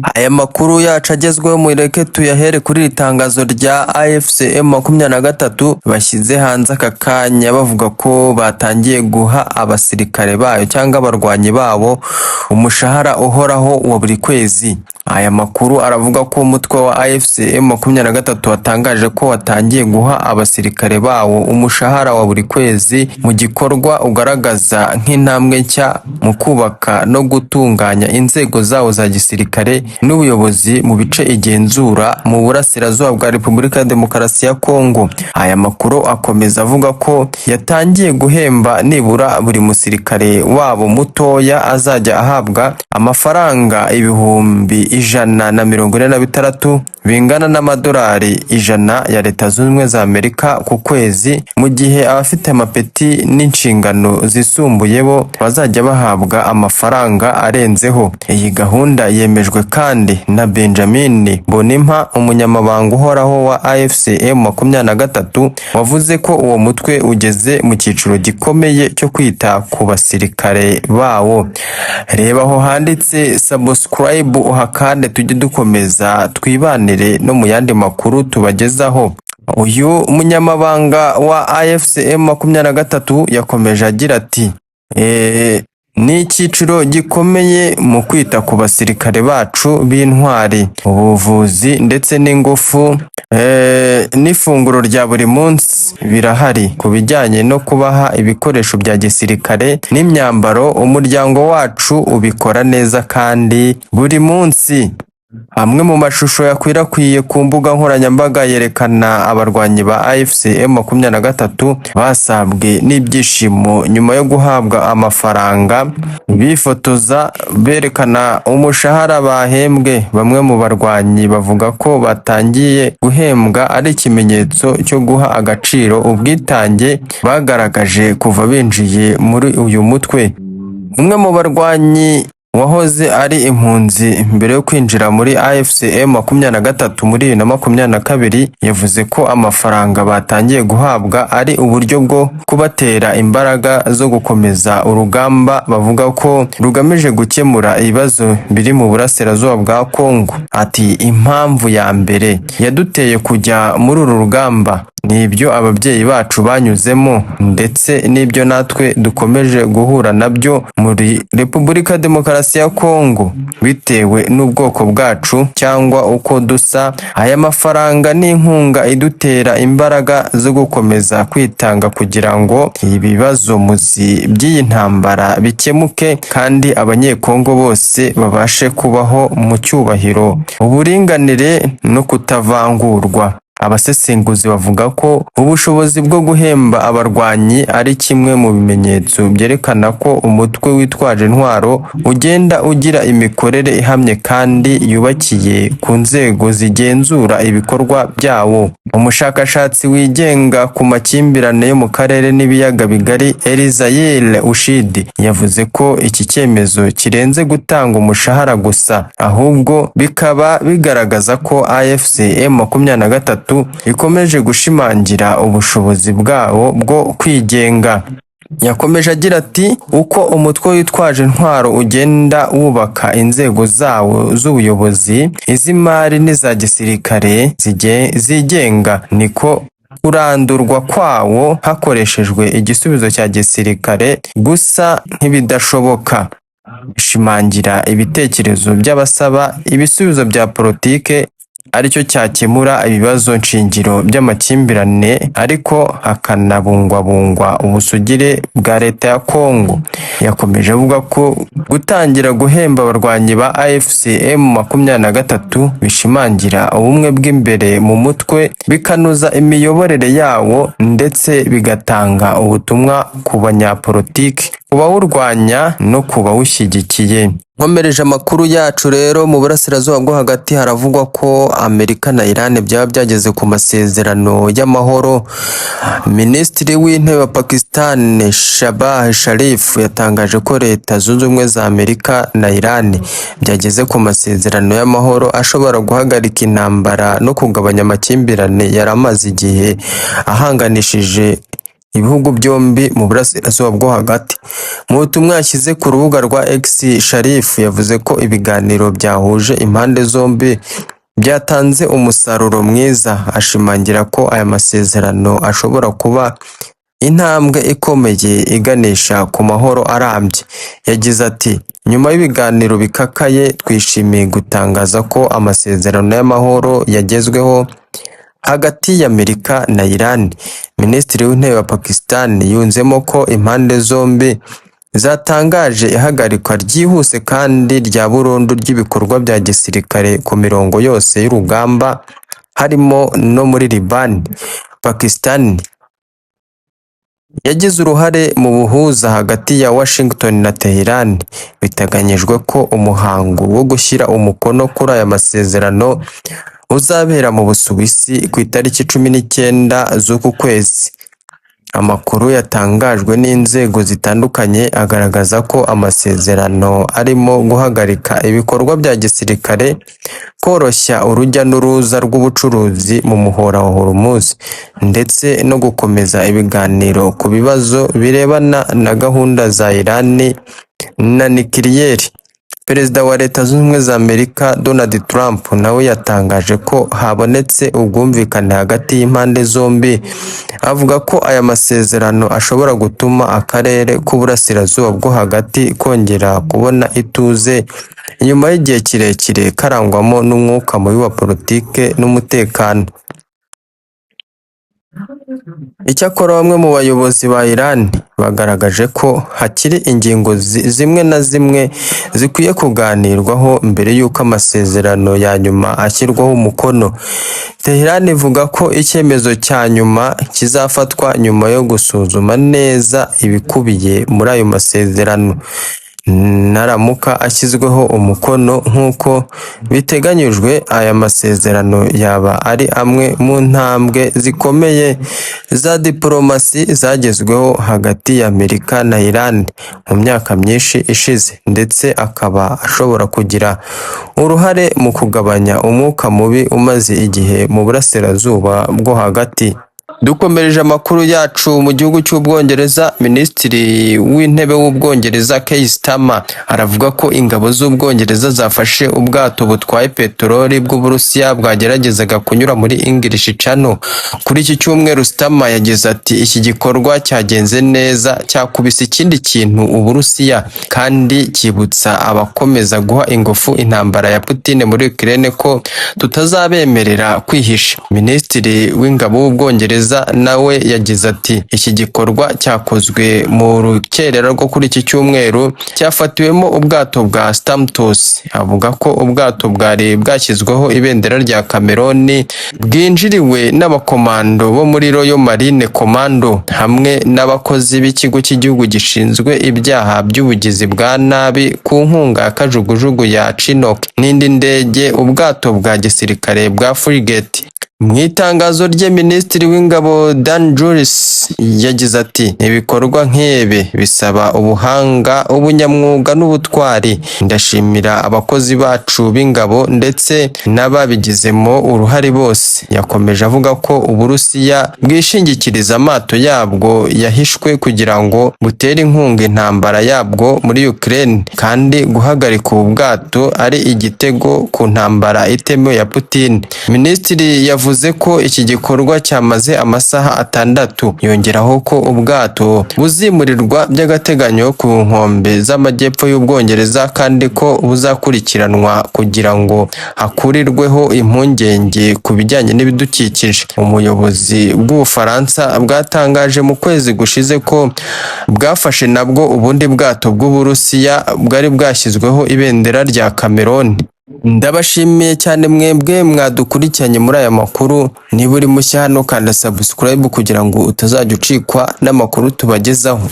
Aya makuru yacu agezweho mureke tuyahere kuri iri tangazo rya AFC M23 bashyize hanze aka kanya, bavuga ko batangiye guha abasirikare bayo cyangwa abarwanyi babo umushahara uhoraho wa buri kwezi. Aya makuru aravuga ko umutwe wa AFC M23 watangaje ko watangiye guha abasirikare bawo umushahara wa buri kwezi, mu gikorwa ugaragaza nk'intambwe nshya mu kubaka no gutunganya inzego zawo za gisirikare n'ubuyobozi mu bice igenzura mu burasirazuba bwa Repubulika ya Demokarasi ya Kongo. Aya makuru akomeza avuga ko yatangiye guhemba nibura buri musirikare wabo mutoya azajya ahabwa amafaranga 146,000, bingana n'amadolari 100 ya Leta Zunze Ubumwe za Amerika ku kwezi, mu gihe abafite amapeti n'inshingano zisumbuye bo bazajya bahabwa amafaranga arenzeho. Iyi gahunda yemejwe kandi na Benjamin Bonimpa, umunyamabanga uhoraho wa AFC M23, wavuze ko uwo mutwe ugeze mu cyiciro gikomeye cyo kwita ku basirikare bawo. Reba aho handitse subscribe uhakande, tujye dukomeza twibanire no mu yandi makuru tubagezaho. Uyu munyamabanga wa AFC M23 yakomeje agira ati: "Ni icyiciro gikomeye mu kwita ku basirikare bacu b'intwari. Ubuvuzi ndetse n'ingufu n'ifunguro rya buri munsi birahari. Ku bijyanye no kubaha ibikoresho bya gisirikare n'imyambaro, umuryango wacu ubikora neza kandi buri munsi." Amwe mu mashusho yakwirakwiye ku mbuga nkoranyambaga yerekana abarwanyi ba AFC M23 basabwe n'ibyishimo nyuma yo guhabwa amafaranga, bifotoza berekana umushahara bahembwe. Bamwe mu barwanyi bavuga ko batangiye guhembwa ari ikimenyetso cyo guha agaciro ubwitange bagaragaje kuva binjiye muri uyu mutwe. Umwe mu barwanyi wahoze ari impunzi mbere yo kwinjira muri AFC M23 muri 2022 yavuze ko amafaranga batangiye guhabwa ari uburyo bwo kubatera imbaraga zo gukomeza urugamba bavuga ko rugamije gukemura ibibazo biri mu burasirazuba bwa Kongo. Ati: "Impamvu ya mbere yaduteye kujya muri uru rugamba ni ibyo ababyeyi bacu banyuzemo ndetse n'ibyo natwe dukomeje guhura nabyo muri Repubulika ya Demokarasi ya Kongo bitewe n'ubwoko bwacu cyangwa uko dusa. Aya mafaranga ni inkunga idutera imbaraga zo gukomeza kwitanga kugira ngo ibibazo muzi by'iyi ntambara bikemuke kandi Abanyekongo bose babashe kubaho mu cyubahiro, uburinganire no kutavangurwa." Abasesenguzi bavuga ko ubushobozi bwo guhemba abarwanyi ari kimwe mu bimenyetso byerekana ko umutwe witwaje intwaro ugenda ugira imikorere ihamye kandi yubakiye ku nzego zigenzura ibikorwa byawo. Umushakashatsi wigenga ku makimbirane yo mu karere n'ibiyaga bigari, Elizayel Ushidi, yavuze ko iki cyemezo kirenze gutanga umushahara gusa, ahubwo bikaba bigaragaza ko AFC M23 ikomeje gushimangira ubushobozi bwawo bwo kwigenga. Yakomeje agira ati: "Uko umutwe witwaje intwaro ugenda wubaka inzego zawo z'ubuyobozi, iz'imari n'iza gisirikare zigenga, niko kurandurwa kwawo hakoreshejwe igisubizo cya gisirikare gusa nk'ibidashoboka. Bishimangira ibitekerezo by'abasaba ibisubizo bya politike aricyo cyakemura ibibazo nshingiro by'amakimbirane, ariko hakanabungwabungwa ubusugire bwa leta ya Kongo." Yakomeje avuga ko gutangira guhemba abarwanyi ba AFC M23 bishimangira ubumwe bw'imbere mu mutwe, bikanoza imiyoborere yawo, ndetse bigatanga ubutumwa ku banyapolitiki, ku bawurwanya no ku bawushyigikiye. Nkomereje amakuru yacu rero, mu burasirazuba bwo hagati haravugwa ko Amerika na Iran byaba byageze ku masezerano y'amahoro. Minisitiri w'Intebe wa Pakistan, Shehbaz Sharif, yatangaje ko Leta Zunze Ubumwe za Amerika na Iran byageze ku masezerano y'amahoro ashobora guhagarika intambara no kugabanya amakimbirane yari amaze igihe ahanganishije ibihugu byombi mu burasirazuba bwo hagati. Mu butumwa yashyize ku rubuga rwa X, Sharif yavuze ko ibiganiro byahuje impande zombi byatanze umusaruro mwiza, ashimangira ko aya masezerano ashobora kuba intambwe ikomeye iganisha ku mahoro arambye. Yagize ati: "Nyuma y'ibiganiro bikakaye, twishimiye gutangaza ko amasezerano y'amahoro yagezweho hagati y'Amerika na Iran." Minisitiri w'Intebe wa Pakistan yunzemo ko impande zombi zatangaje ihagarikwa ryihuse kandi rya burundu ry'ibikorwa bya gisirikare ku mirongo yose y'urugamba, harimo no muri Liban. Pakistan yagize uruhare mu buhuza hagati ya Washington na Tehran. Biteganyijwe ko umuhango wo gushyira umukono kuri aya masezerano uzabera mu Busuwisi ku itariki 19 z'uku kwezi. Amakuru yatangajwe n'inzego zitandukanye agaragaza ko amasezerano arimo guhagarika ibikorwa bya gisirikare, koroshya urujya n'uruza rw'ubucuruzi mu muhora wa Hormuz, ndetse no gukomeza ibiganiro ku bibazo birebana na gahunda za Iran na nikiliyeri. Perezida wa Leta Zunze Ubumwe za Amerika Donald Trump nawe yatangaje ko habonetse ubwumvikane hagati y'impande zombi, avuga ko aya masezerano ashobora gutuma akarere k'Uburasirazuba bwo Hagati kongera kubona ituze nyuma y'igihe kirekire karangwamo n'umwuka mubi wa politike n'umutekano. Icyakora, bamwe mu bayobozi ba Iran bagaragaje ko hakiri ingingo zimwe na zimwe zikwiye kuganirwaho mbere y'uko amasezerano ya nyuma ashyirwaho umukono. Tehran ivuga ko icyemezo cya nyuma kizafatwa nyuma yo gusuzuma neza ibikubiye muri ayo masezerano. Naramuka ashyizweho umukono nk'uko biteganyijwe, aya masezerano yaba ari amwe mu ntambwe zikomeye za dipolomasi zagezweho hagati ya Amerika na Iran mu myaka myinshi ishize, ndetse akaba ashobora kugira uruhare mu kugabanya umwuka mubi umaze igihe mu Burasirazuba bwo Hagati. Dukomereje amakuru yacu mu gihugu cy'Ubwongereza, Minisitiri w'Intebe w'Ubwongereza Keir Starmer aravuga ko ingabo z'Ubwongereza zafashe ubwato butwaye peteroli bw'Uburusiya bwageragezaga kunyura muri English Channel. Kuri iki cyumweru, Starmer yagize ati: "Iki gikorwa cyagenze neza, cyakubise ikindi kintu Uburusiya kandi cyibutsa abakomeza guha ingufu intambara ya Putin muri Ukraine ko tutazabemerera kwihisha." Minisitiri w'Ingabo w'Ubwongereza nawe yagize ati: "Iki gikorwa cyakozwe mu rukerera rwo kuri iki cyumweru, cyafatiwemo ubwato bwa Stamtos." Avuga ko ubwato bwari bwashyizweho ibendera rya Cameroon bwinjiriwe n'abakomando bo muri Royal Marine Commando hamwe n'abakozi b'ikigo cy'igihugu gishinzwe ibyaha by'ubugizi bwa nabi ku nkunga ya kajugujugu ya Chinook n'indi ndege, ubwato bwa gisirikare bwa frigate. Mu itangazo rye, Minisitiri w'Ingabo Dan Julius yagize ati: "Ibikorwa nk'ibi bisaba ubuhanga, ubunyamwuga n'ubutwari. Ndashimira abakozi bacu b'ingabo ndetse n'ababigizemo uruhare bose." Yakomeje avuga ko Uburusiya bwishingikiriza amato yabwo yahishwe kugira ngo butere inkunga intambara yabwo muri Ukraine, kandi guhagarika ubu bwato ari igitego ku ntambara itemewe ya Putin. Minisitiri yavuze ko iki gikorwa cyamaze amasaha 6, yongeraho ko ubwato buzimurirwa by'agateganyo ku nkombe z'amajyepfo y'Ubwongereza kandi ko buzakurikiranwa kugira ngo hakurirweho impungenge ku bijyanye n'ibidukikije. Umuyobozi bw'Ubufaransa bwatangaje mu kwezi gushize ko bwafashe nabwo ubundi bwato bw'Uburusiya bwari bwashyizweho ibendera rya Cameroon. Ndabashimiye cyane mwebwe mwadukurikiranye muri aya makuru. Niba uri mushya hano, kanda subscribe kugira ngo utazajya ucikwa n'amakuru tubagezaho.